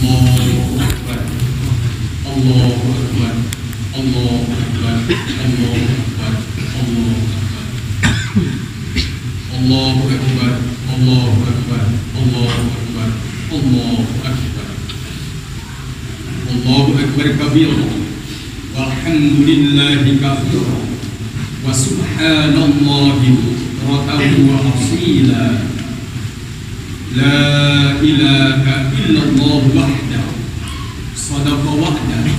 Allahu akbar, Allahu akbar, Allahu akbar, Allahu akbar, Allahu akbar, Allahu akbar, Allahu akbar, Allahu akbar, Allahu akbar, Allahu akbar kabira, walhamdulillahi katsira, wa subhanallahi bukratan wa asila. La ilaha illallah wahdahu, sadaqa wahdahu,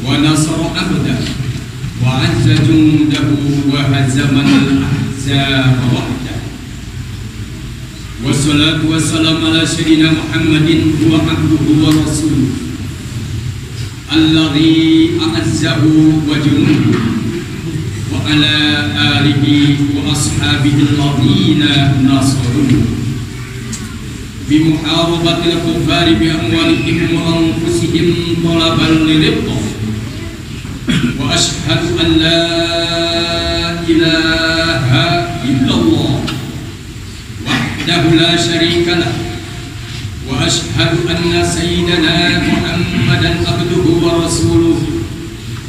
wa nasara abdahu, wa azza jundahu, wa hazama al-ahzaba wahdahu. Wassalatu wassalamu ala sayyidina Muhammadin wa abduhu wa rasuluhu alladhi a'azzahu wa junuduhu wa ala alihi wa ashabihi alladhina nasaruhu bimuharabatil kuffari bi amwalihim wa anfusihim talaban liridha. Wa ashhadu an la ilaha illallah wahdahu la syarika lah, wa ashhadu anna sayyidana Muhammadan abduhu wa rasuluhu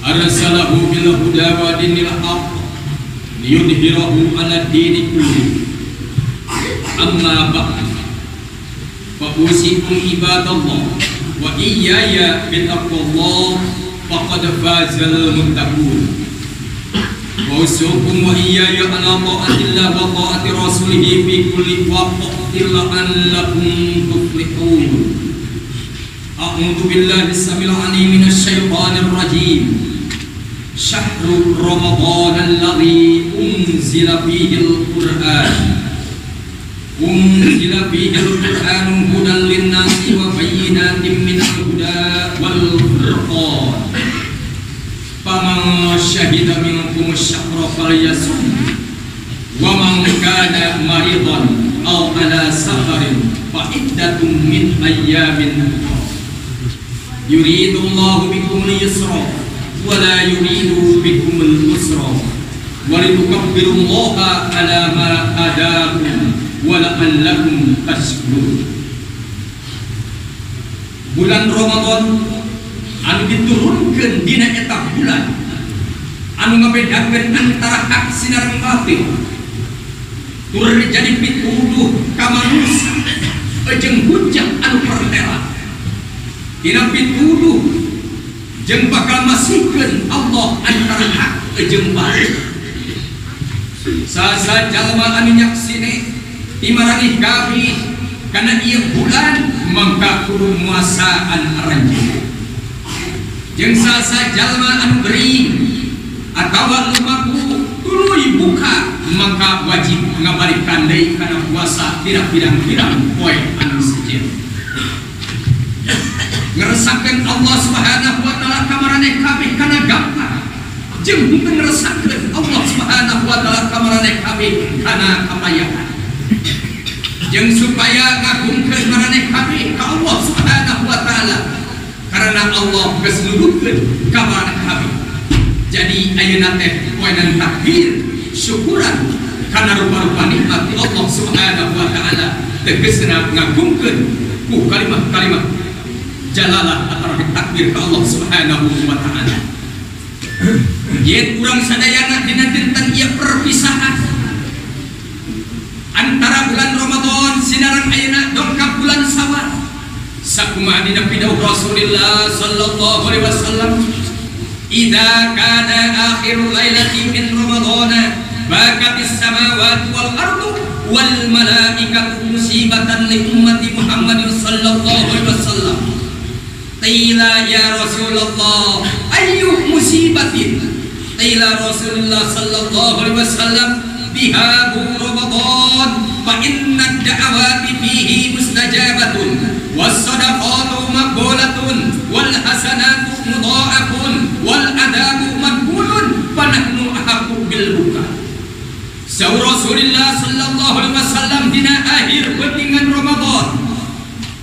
arsalahu bil huda wa dinil haqq liyudhhirahu ala dini kulli. Amma ba'd, fa usikum ibadallah wa iyaya bitaqwallah faqad fazal muttaqun. Wa usikum wa iyaya ala ta'atillah wa ta'ati rasulih fi kulli waqtin la'allakum tuflihun. A'udzu billahi as-sami'il 'alim minasy syaithanir rajim. Syahrul Ramadan alladzi unzila fihi al-Qur'an, unzila fihi al-Qur'anu hudan lin-nasi wa bayyinatin minal huda wal furqan. Faman syahida minkum asy-syahra falyasum, wa man kana maridan aw ala safarin fa iddatun min ayyamin ukhra. Yuridullahu bikumul yusra wa la yuridu bikumul usra wa litukabbirullaha ala ma hadakum wa la'allakum tashkurun. Bulan Ramadan anu diturunkeun dina eta bulan anu ngabedakeun antara hak sinareng batil, tur jadi pituduh ka manusia jeung hujah anu pertela. Dina pituduh jeung bakal masihkeun Allah antara hak jeung batil. Sasa jalma anu nyaksine timaranih kabeh kana ieu bulan mangka kudu muasaan aranjeun. Jeung sasa jalma anu gering atawa lumaku tuluy buka maka wajib ngabalikan deui kana puasa tina pirang-pirang poe anu sejen. Ngeresakeun Allah Subhanahu wa taala ka maraneh kabeh kana gampang, jeung henteu ngeresakeun Allah Subhanahu wa taala ka maraneh kabeh kana kapayahan. Jeung supaya ngagungkeun maraneh kabeh ka Allah Subhanahu wa taala karena Allah geus nuduhkeun ka maraneh kabeh. Jadi ayeuna teh poenan takbir syukuran kana rupa-rupa nikmat ti Allah Subhanahu wa taala, tegasna ngagungkeun ku kalimat-kalimat jalalah atau takbir ka Allah Subhanahu wa taala. Yen urang sadayana dina dinten ieu perpisahan antara bulan Ramadan sinareng ayeuna dongkap bulan Syawal. Sakumaha dina pidauh Rasulullah sallallahu alaihi wasallam, idza kana akhirul lailati min Ramadana bakatis samawati wal ardu wal malaikatu musibatan li ummati Muhammadin sallallahu alaihi wasallam. Qila ya Rasulullah ayyu musibatin? Qila Rasulullah sallallahu alaihi wasallam bihabu Ramadan fa inna ad-da'awati fihi mustajabatun was sadaqatu maqbulatun wal hasanatu mudha'afun wal adabu maqbulun fa nahnu ahaqqu bil buka. Saur Rasulullah sallallahu alaihi wasallam dina akhir pentingan Ramadan,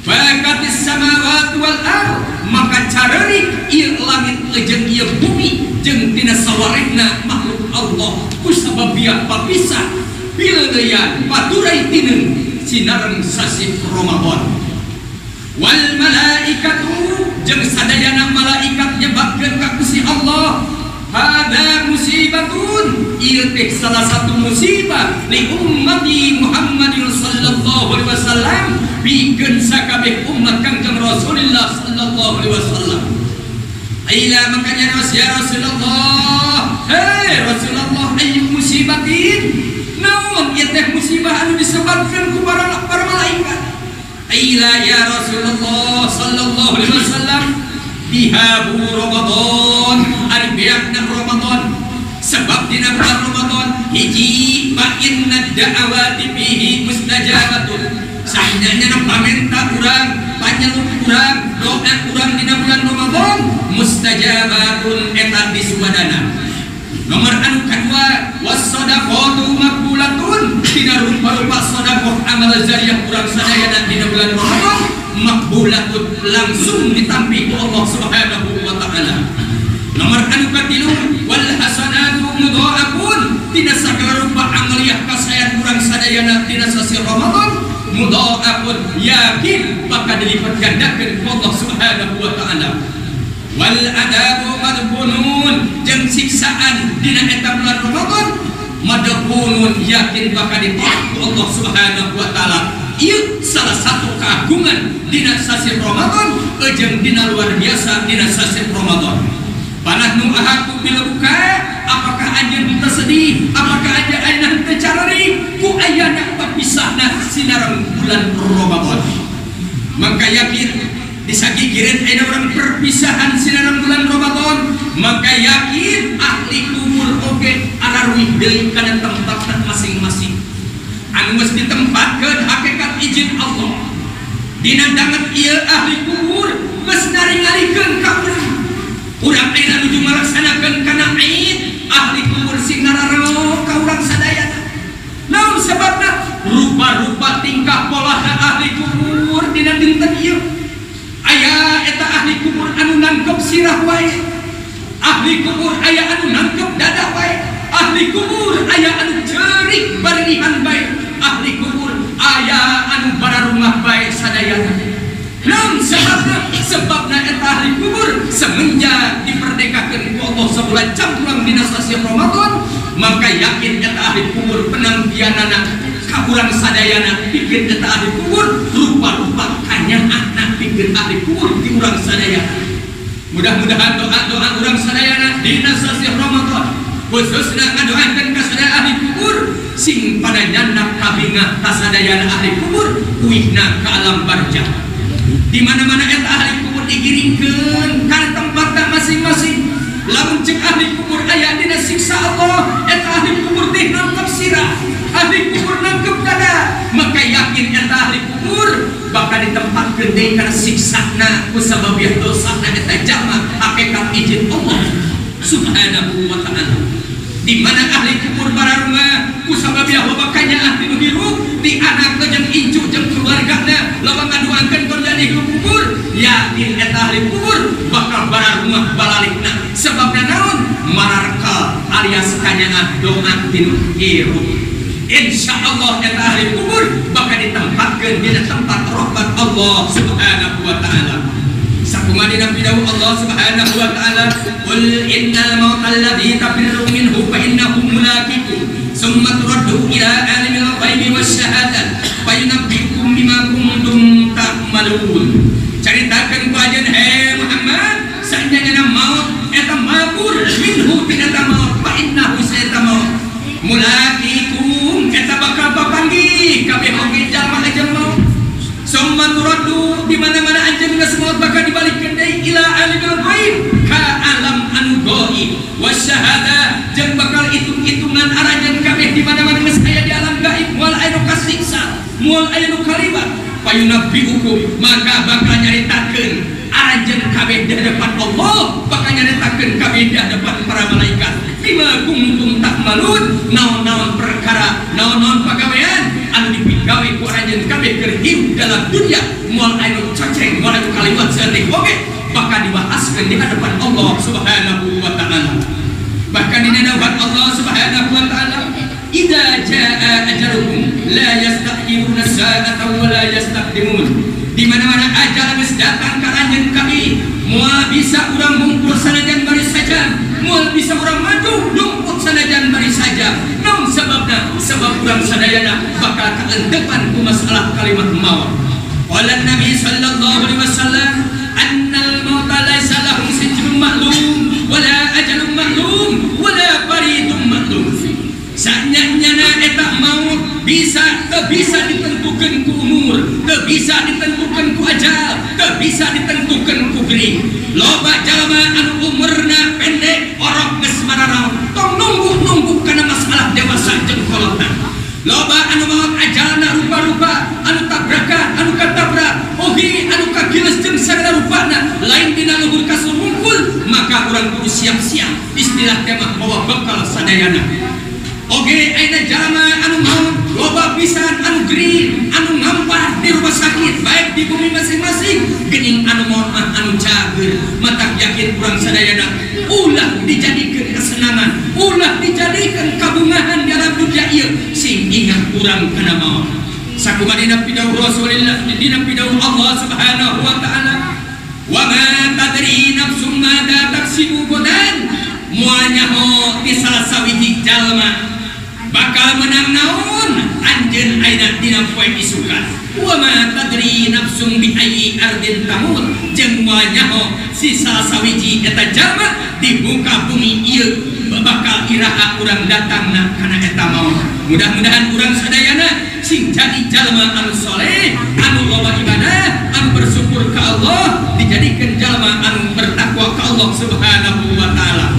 bakatis samawati wal ard, maka carerik ieu langit jeung ieu bumi jeung tina sawarehna makhluk Allah kusababia papisah pileuyan paturai tineung sinareng sasih Ramadan. Wal malaikatu malaikatu jeung sadayana malaikat nyebatkeun ka Gusti Allah hada musibatun ieu teh salah satu musibah li ummati Muhammadin sallallahu alaihi wasallam pikeun sakabeh umat Kangjeng Rasulullah sallallahu alaihi wasallam. Aila makanya ya Rasulullah, hei Rasulullah ayu musibatin naon ieu teh musibah anu disebatkeun ku para malaikat. Aila ya Rasulullah sallallahu alaihi wasallam dihabu Ramadan ari beakna Ramadan sebab dina bulan Ramadan hiji fa inna da'awati fihi mustajabatun sahnyana pamenta urang panyeluk urang doa urang dina bulan Ramadan mustajabatun eta disumadana. Nomor anu kadua was-shadaqatu maqbulatun dina rupa-rupa sedekah amal jariyah urang sadayana dina bulan Ramadan maqbulatun langsung ditampi ku Allah Subhanahu wa taala. Nomor anu katilu wal hasanatu mudha'afun dina sagala rupa amaliyah kasayan urang sadayana dina sasi Ramadan mudha'afun yakin bakal dilipat gandakeun ku Allah Subhanahu wa taala. Wal adabu madfunun jeung siksaan dina eta bulan Ramadan madfunun yakin bakal ditolak ku Allah Subhanahu wa taala. Ieu salah satu keagungan dina sasi Ramadan jeung dina luar biasa dina sasi Ramadan. Panahnu ahaku bila buka apakah anjeun teu sedih apakah anjeun teu carari ku ayana papisahna sinareng bulan Ramadan. Maka yakin disagigireun aya urang perpisahan sinareng bulan Ramadan maka yakin ahli kubur oge araruih deui kana tempatna masing-masing anu geus ditempatkeun hakikat izin Allah dina danget ieu ahli kubur geus naring-narikeun ka urang urang ayeuna nuju ngalaksanakeun kana Aid ahli kubur sing ngarareo ka urang sadayana. Naon sababna rupa-rupa tingkah polahna ahli kubur dina dinten ieu aya eta ahli kubur anu nangkep sirah wae ahli kubur aya anu nangkep dada wae ahli kubur aya anu ceurik barinihan bae ahli kubur aya anu bararungah bae sadayana. Naon sebabna sebabna eta ahli kubur semenjak diperdekakeun ku Allah sabulan campuran dina sasi Ramadan maka yakin eta ahli kubur penampianana ka urang sadayana pikeun eta ahli kubur rupa-rupa kanyaahna pikeun ahli kubur di urang sadayana. Mudah-mudahan doa-doa urang sadayana dina sasi Ramadan khususna ngadoakeun ka sadaya ahli kubur sing pada nyandak kabingah ka sadayana ahli kubur uihna ka alam barzah. Di mana-mana eta ahli kubur digiringkeun kana tempatna masing-masing. Lamun cek ahli kubur aya dina siksa Allah eta ahli kubur teh nangkep sirah ahli kubur nangkep dada maka yakin eta ahli kubur bakal ditempatkeun deui kana siksana ku sababiah dosana eta jalma hakikat izin Allah Subhanahu wa taala. Di mana ahli kubur bararungah ku sababiah loba kanyaah ti nu hirup ti anak jeung incu jeung keluargana loba ngaduankeun keur jadi kubur yakin eta ahli kubur bakal bararungah balalikna sebabna naon mararka alias kanyaah doa ti nu hirup. Insyaallah eta ahli kubur bakal ditempatkeun dina tempat rahmat Allah Subhanahu wa taala. Sakumaha dina pidawuh Allah Subhanahu wa taala qul innal mauta alladzi tafirru minhu fa innahu mulaqikum summa turaddu ila alimil ghaibi wasyahadah fayunabbiukum bima kuntum ta'malun. Caritakeun ku anjeun he Muhammad saenyana maut eta mabur minhu tina maut fa innahu saeta maut mulaqikum eta bakal papanggih kabeh oge jalma jeung maut. Summa turaddu di mana-mana anjeun geus maut bakal dibalikeun deui ila alimil ghaib ka alam anu gaib wasyahada jeung bakal hitung-hitungan aranjeun kabeh di mana-mana geus aya di alam gaib moal aya nu kasiksa moal aya nu kaliwat fayunabbiukum maka bakal nyaritakeun aranjeun kabeh di hadapan Allah bakal nyaritakeun kabeh di hadapan para malaikat bima kuntum ta'malun naon-naon perkara naon-naon pagawean anu dipigawe ku aranjeun kabeh keur hirup dalam dunia moal aya nu coceng moal aya nu kaliwat saeutik oge bakal dibahaskeun di hadapan Allah Subhanahu wa taala. Bahkan dina dawuh Allah Subhanahu wa taala idza jaa ajaluhum la yastakhiruna sa'atan wa la yastaqdimun. Di mana-mana ajal geus datang ka anjeun kaentepan ku masalah kalimat maut. Qala Nabi sallallahu alaihi wasallam annal mauta laisa lahu sijrun ma'lum wala ajalun ma'lum wala faridun ma'lum. Sanyanyana eta maut bisa teu bisa ditentukeun ku umur, teu bisa ditentukeun ku ajal, teu bisa ditentukeun ku gering. Loba jalma anu umurna pendek orok geus mararaot, tong nunggu-nunggu kana masalah dewasa jeung kolotna. Loba anu maot ajalna rupa-rupa, anu tabrakan, anu katabrak, oge anu kagiles jeung sagala rupana, lain dina luhur kasur hungkul, maka urang kudu siap-siap istilah teh mah bawa bekal sadayana. Oge ayeuna jalma anu maot loba pisan anu gering, anu ngampar di rumah sakit baik di bumi masing-masing, geuning anu maot mah anu cager, matak yakin urang sadayana ulah dijadikeun kesenangan, ulah dijadikeun kabungahan di alam dunia ieu, sing ingat urang kana maot. Sakumaha dina pidauh Rasulillah, dina pidauh Allah Subhanahu wa taala, wa ma tadri nafsum madza taksibu ghadan, moal nyaho ti salah sawiji jalma bakal menang naon anjeun ayeuna dina poe isukan. Wa ma tadri nafsum bi ayyi ardin tamut, jeung moal nyaho si salah sawiji eta jalma di muka bumi ieu bakal iraha urang datangna kana eta maut. Mudah-mudahan urang sadayana sing jadi jalma anu soleh, anu loba ibadah, anu bersyukur ka Allah, dijadikeun jalma anu bertakwa ka Allah Subhanahu wa taala.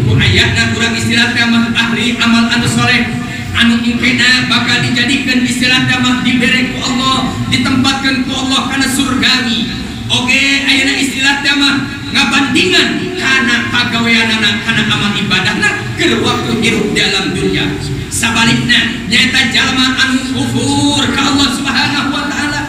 Ku ayatna urang istilah mah ahli amal anu soleh, anu mungkinna bakal dijadikeun istilah mah dibere ku Allah, ditempatkeun ku Allah kana surgawi. Oge ayeuna istilah mah ngabandingan kana pagaweanana kana amal ibadahna keur waktu hirup di alam dunia. Sabalikna nyaeta jalma anu kufur ka Allah Subhanahu wa taala,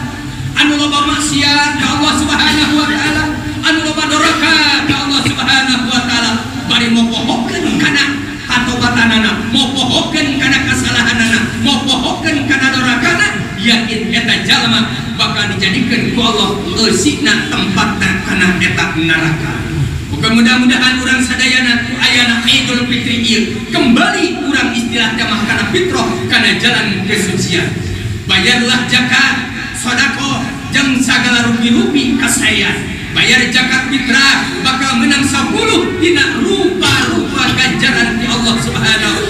anu loba maksiat ka Allah Subhanahu wa taala, anu loba doraka ka Allah Subhanahu wa taala, bari mopohokeun kana patobatanana, mopohokeun kana kasalahanana, mopohokeun kana dorakana, yakin eta jalma bakal dijadikeun ku Allah eusina tempatna kana eta neraka. Muga mudah-mudahan urang sadayana ku ayana Idul Fitri ieu kembali urang istilah mah kana fitrah, kana jalan kesucian. Bayarlah zakat, sedekah jeung sagala rupi-rupi kasaean. Bayar zakat fitrah bakal menang 10 dina rupa-rupa ganjaran ti Allah Subhanahu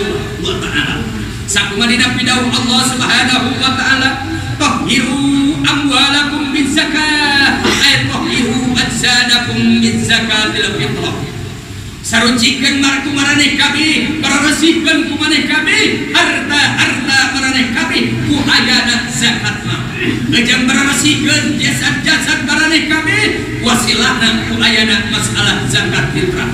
wa taala. Sakumaha dina pidauh Allah Subhanahu wa taala, tahhiru amwalakum bizakah ay tahhiru ajsadakum bizakatil fitrah. Sarucikeun marku maraneh kabeh, pararesikeun ku maneh kabeh harta-harta maraneh kabeh ku ayana zakat mah. Ejang pararesikeun jasad-jasad maraneh kabeh wasilahna ku ayana masalah zakat fitrah.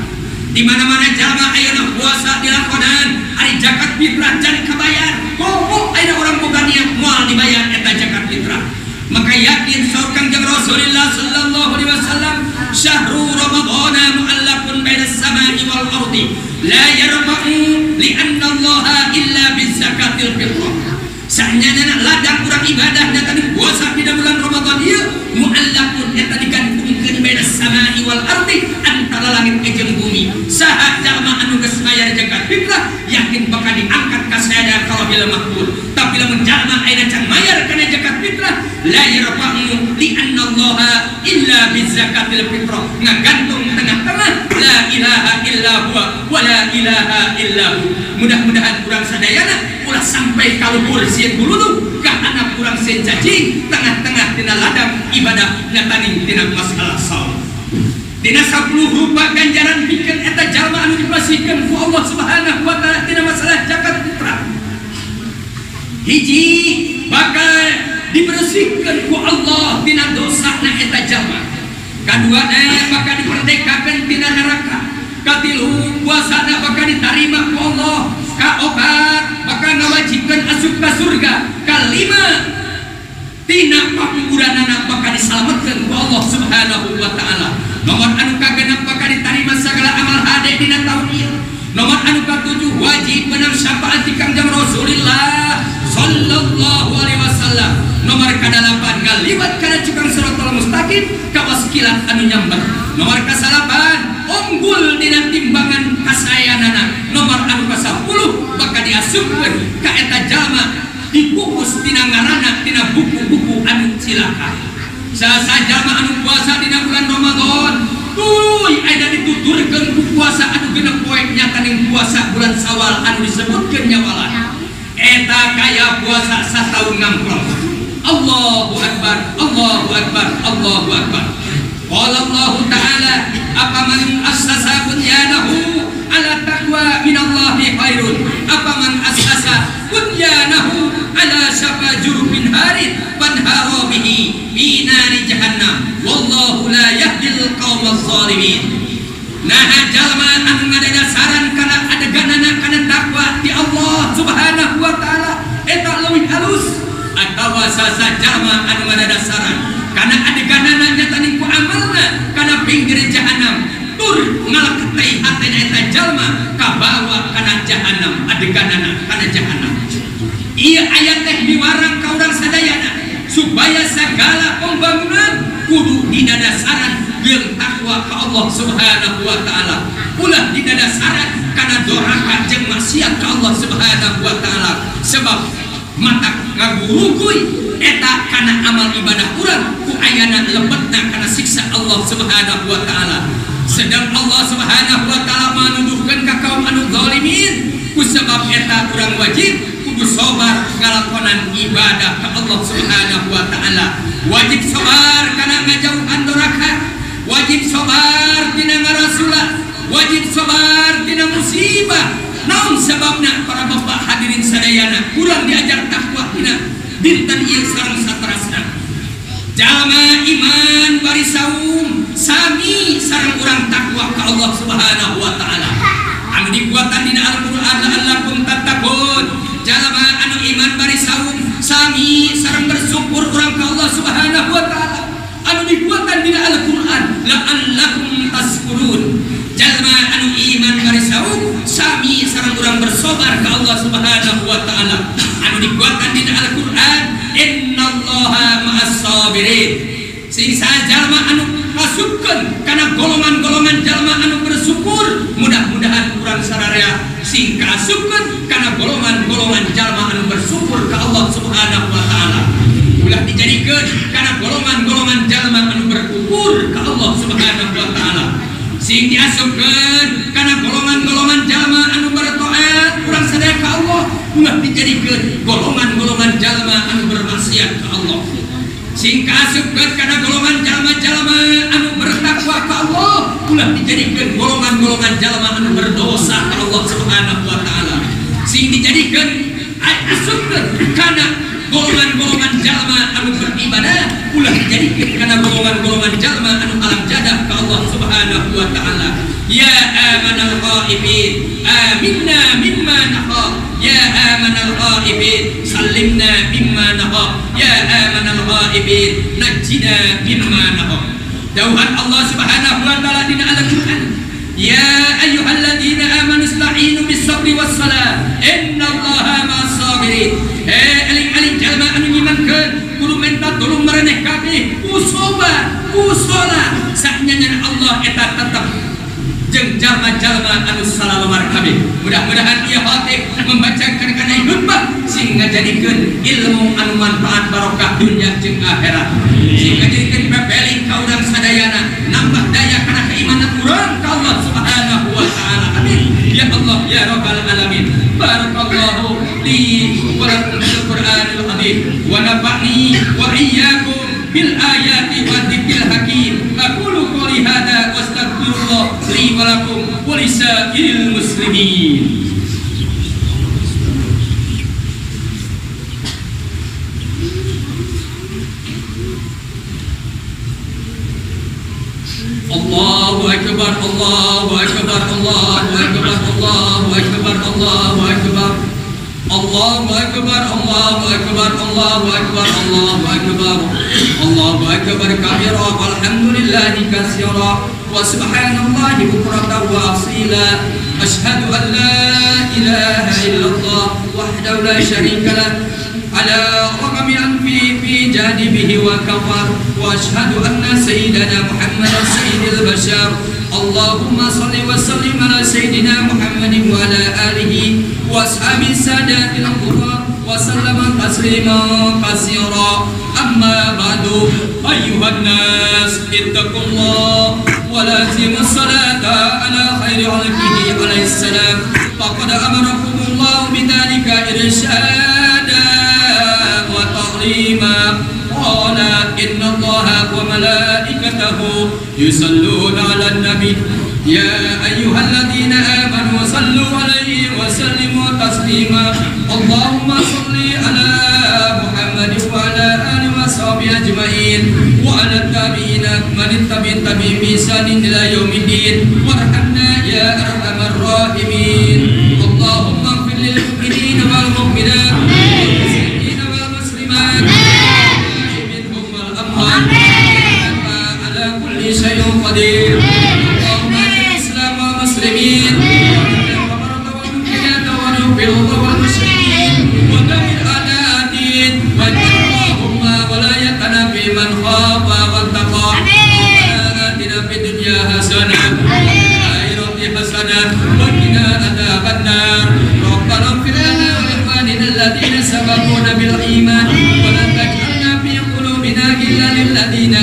Di mana-mana jalma ayeuna puasa dilakonan, ari zakat fitrah can kabayar. Komo ayeuna urang boga niat moal dibayar eta zakat fitrah. Maka yakin saur Kangjeng Rasulullah sallallahu alaihi wasallam, syahrul ramadhana mu'allaqun bainas samai wal ardi la yarfa'u li anna Allah illa bizakatil fitrah. Sanyana ladang urang ibadah nyata di puasa dina bulan Ramadan ieu mu'allaqun eta digantungkeun bainas samai wal ardi antara langit jeung bumi. Saha jalma anu geus mayar zakat fitrah yakin bakal diangkat ka sadaya kalauhil mahfuz. Tapi lamun jalma ayeuna can mayar kana zakat fitrah la yarfa'u li anna Allah illa bizakatil fitrah, ngagantung tengah-tengah la ilaha illa huwa wa la ilaha illa hu. Mudah-mudahan urang sadayana ulah sampai kaluhur sieun bululu ka anak urang sieun cacing tengah-tengah dina ladang ibadah nyataning dina masalah saum. Dina 10 rupa ganjaran pikeun eta jalma anu dipasihkeun ku Allah Subhanahu wa taala dina masalah zakat fitrah. Hiji bakal dibersihkeun ku Allah tina dosana eta jalma. Kaduana bakal diperdekakeun tina neraka. Katilu puasana bakal ditarima ku Allah. Kaopat bakal ngawajibkeun asup ka surga. Kalima tina pakuburanana bakal disalametkeun ku Allah Subhanahu wa taala. Nomor anu kagenep bakal ditarima sagala amal hade dina taun ieu. Nomor anu katujuh wajib menang syafaat ti Kangjeng Rasulillah sallallahu alaihi wasallam. Nomor kadalapan ngaliwat kana cukang siratal mustaqim kawas kilat anu nyamber. Nomor kasalapan unggul dina timbangan kasayanana. Nomor anu ka-10 bakal diasupkeun ka eta jalma Dikukus tina ngaranna tina buku-buku anu cilaka. Sasa jalma anu puasa dina bulan Ramadan tuluy aya dituturkeun ku puasa anu genep poe nyata ning puasa bulan Syawal anu disebutkeun nyawalan. Eta kaya puasa sataun ngamplong. Allahu akbar, Allahu akbar, Allahu akbar. Qala Allah ta'ala afaman assasa bunyanahu ala taqwa minallahi khairun afaman assasa bunyanahu ala syafa jurufin harid fanhara bihi fi nari jahannam wallahu la yahdil qaumal zalimin. Nah jalma anu ngadadasaran kana adeganana kana takwa ti Allah Subhanahu wa taala eta leuwih halus atawa sasa jalma anu ngadadasaran kana adeganana nyata ning ku amalna kana pinggir jahanam tur ngaleketei hatena eta jalma kabawa kana jahanam adeganana kana jahanam. Ieu ayat teh miwarang ka urang sadayana supaya segala pembangunan kudu didadasaran jeung takwa ka Allah Subhanahu wa taala, ulah didadasaran kana doraka jeung maksiat ka Allah Subhanahu wa taala, sebab mata ngagurugui eta kana amal ibadah urang ku ayana lebetna kana siksa Allah Subhanahu wa taala. Sedang Allah Subhanahu wa taala manuduhkeun ka kaum anu zalimin ku sebab eta urang wajib kudu sabar ngalakonan ibadah ka Allah Subhanahu wa taala. Wajib sabar kana ngajauhan doraka, wajib sabar tina ngarasula, wajib sabar tina musibah. Naon sababna para bapak hadirin sadayana kurang diajar takwa tina dinten ieu sareng saterasna. Jalma iman bari saum sami sareng urang takwa ka Allah Subhanahu wa taala. Anu dikuatan dina Al-Qur'an la'allakum tattaqun. Jalma anu iman bari saum sami sareng bersyukur urang ka Allah Subhanahu wa taala. Anu dikuatan dina Al-Qur'an la'allakum tashkurun. Jalma anu iman bari saum sami sareng urang bersabar ka Allah Subhanahu wa taala. Anu dikuatan dina Al-Qur'an innallaha ma'as sabirin. Sing jalma anu masukkeun kana golongan-golongan jalma anu bersyukur, mudah-mudahan urang sararea sing kaasupkeun kana golongan-golongan jalma anu bersyukur ka Allah Subhanahu wa taala. Ulah dijadikeun kana golongan-golongan jalma anu berkufur ka Allah Subhanahu wa taala. Sing diasupkeun kana golongan-golongan jalma anu bertaat urang sadaya ka Allah, ulah dijadikeun golongan-golongan jalma anu bermaksiat ka Allah. Sing kaasupkeun kana golongan jalma-jalma anu bertakwa ka Allah, ulah dijadikeun golongan-golongan jalma anu berdosa ka Allah Subhanahu wa taala. Sing dijadikeun asupkeun kana golongan-golongan jalma anu beribadah, ulah dijadikeun kana golongan-golongan jalma anu alam jadah ka Allah Subhanahu wa taala. Ya amanal ghaibin aminna mimma nakhaf, ya amanal ghaibin sallimna mimma nakhaf, ya amanal ghaibin najjina mimma nakhaf. Dauhan Allah Subhanahu wa taala dina Al-Qur'an, ya ayyuhalladzina amanu ista'inu bis-sabri was-salah innallaha ma'as sabirin. Aling-aling jalma anu ngimankeun kudu menta tulung maraneh kabeh ku sabar ku salat saknyana Allah eta tetep jeung jalma-jalma anu salalomar kabeh. Mudah-mudahan ieu khatib membacakan kana khutbah sing ngajadikeun ilmu anu manfaat barokah dunya jeung akhirat, sing ngajadikeun pepeling ka urang sadayana, nambah daya kana keimanan urang ka Allah Subhanahu wa taala. Amin ya Allah ya rabbal alamin. Barakallahu li wa lakum fil Qur'anil azim wa nafa'ni wa iyyakum bil ayati wa dzikril hakim. Aqulu qouli hadza wa astaghfirullah li wa lakum wa lisairil muslimin. Allahu akbar, Allahu akbar, Allahu akbar, Allahu akbar, Allahu akbar. Allahu akbar, Allahu akbar, Allahu akbar, Allahu akbar. Allahu akbar kabira walhamdulillahi katsira wa subhanallahi bukratan wa asila. Ashhadu an la ilaha illallah wahdahu la syarika lah ala raqami anfi fi janibihi wa kafar wa ashhadu anna sayyidana Muhammadan sayyidil bashar. Allahumma salli wa sallim ala sayyidina Muhammadin wa ala alihi wa ashabi sadatil ghurra وسلم تسليما كثيرا. أما بعد، أيها الناس اتقوا الله ولازموا الصلاة على خير خلقه عليه السلام، فقد أمركم الله بذلك إرشادا وتعليما. قال إن الله وملائكته يصلون على النبي يا أيها الذين آمنوا صلوا عليه وسلموا تسليما. اللهم صل على محمد وعلى آله وصحبه أجمعين وعلى التابعين من اتبع بإحسان إلى يوم الدين، وارحمنا يا أرحم الراحمين. اللهم اغفر للمؤمنين والمؤمنات والمسلمين والمسلمات منهم والأموات، إنك على كل شيء قدير. اللهم اعز الإسلام والمسلمين والمشركين ودمر أعداء الدين، واجعل اللهم ولايتنا في من خاف واتقى. ربنا آتنا في الدنيا حسنة وفي الآخرة حسنة وقنا عذاب النار. ربنا اغفر لنا ولإخواننا الذين سبقونا بالإيمان ولا تجعلنا في قلوبنا غلا للذين